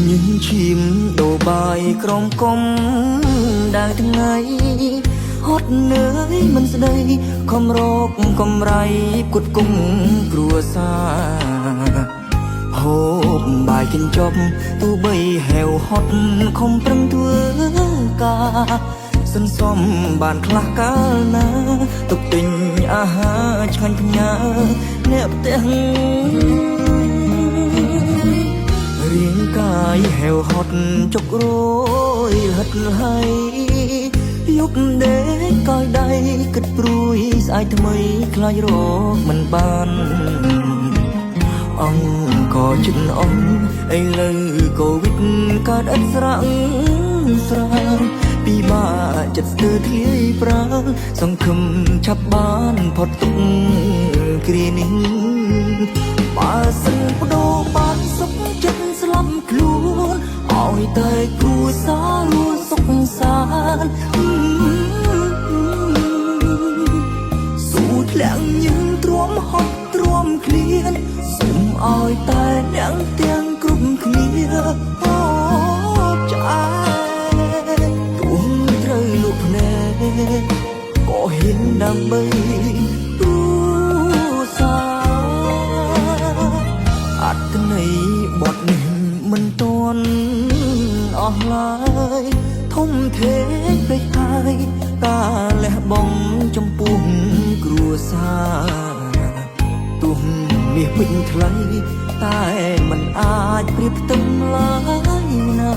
ញឹមឈាមដូរបាយក្រមគុំដៅថ្ងៃហត់នឿយមិនស្ដីខំរកកំរៃគុតគុំគ្រួសារហូបបាយកញ្ចប់ទោះបីហេវហត់ខំប្រឹងធ្វើការសន្សំបានខ្លះកាលណាទុកទិញអាហារឆ្ងាញ់ផ្ញើអ្នកផ្ទះ រាងកាយហេវហត់ចុករយហិតហៃយប់ដេកកាយដៃគិតព្រួយស្អែកថ្មីខ្លាចរកមិនបានអង្គក៏ជិនអងឥឡូវកូវីដកើតឥតស្រាំងស្រាងពីបាក់ចិត្តស្ទើរធ្លាយប្រាងសង្ឃឹមឆាប់បានផុតទុក្ខគ្រានេះ បើសិនបដូរបានសុខចិត្តស្លាប់ខ្លួនឲ្យតែគ្រួសាររស់សុខសាន្តស៊ូធ្លាក់ញឹមទ្រាំហត់ទ្រាំឃ្លានសុំឲ្យតែអ្នកទាំងគ្រប់គ្នាអូឆ្អែតទោះត្រូវលក់ភ្នែកក៏ហ៊ានដើម្បីគ្រួសារ អត្តន័យបត់នេះមិនទាន់អស់ឡើយធំធេងពេកហើយការលះបង់ចំពោះគ្រួសារទោះមាសពេញថ្លៃតែមិនអាចប្រៀបផ្ទឹមឡើយណា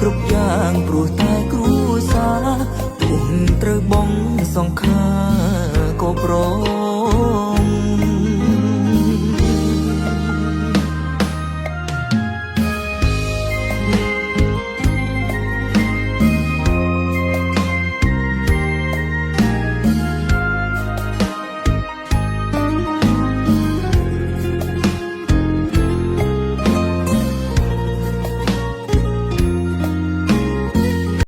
គ្រប់យ៉ាងព្រោះតែគ្រួសារទោះត្រូវបងសង្ខារក៏ព្រ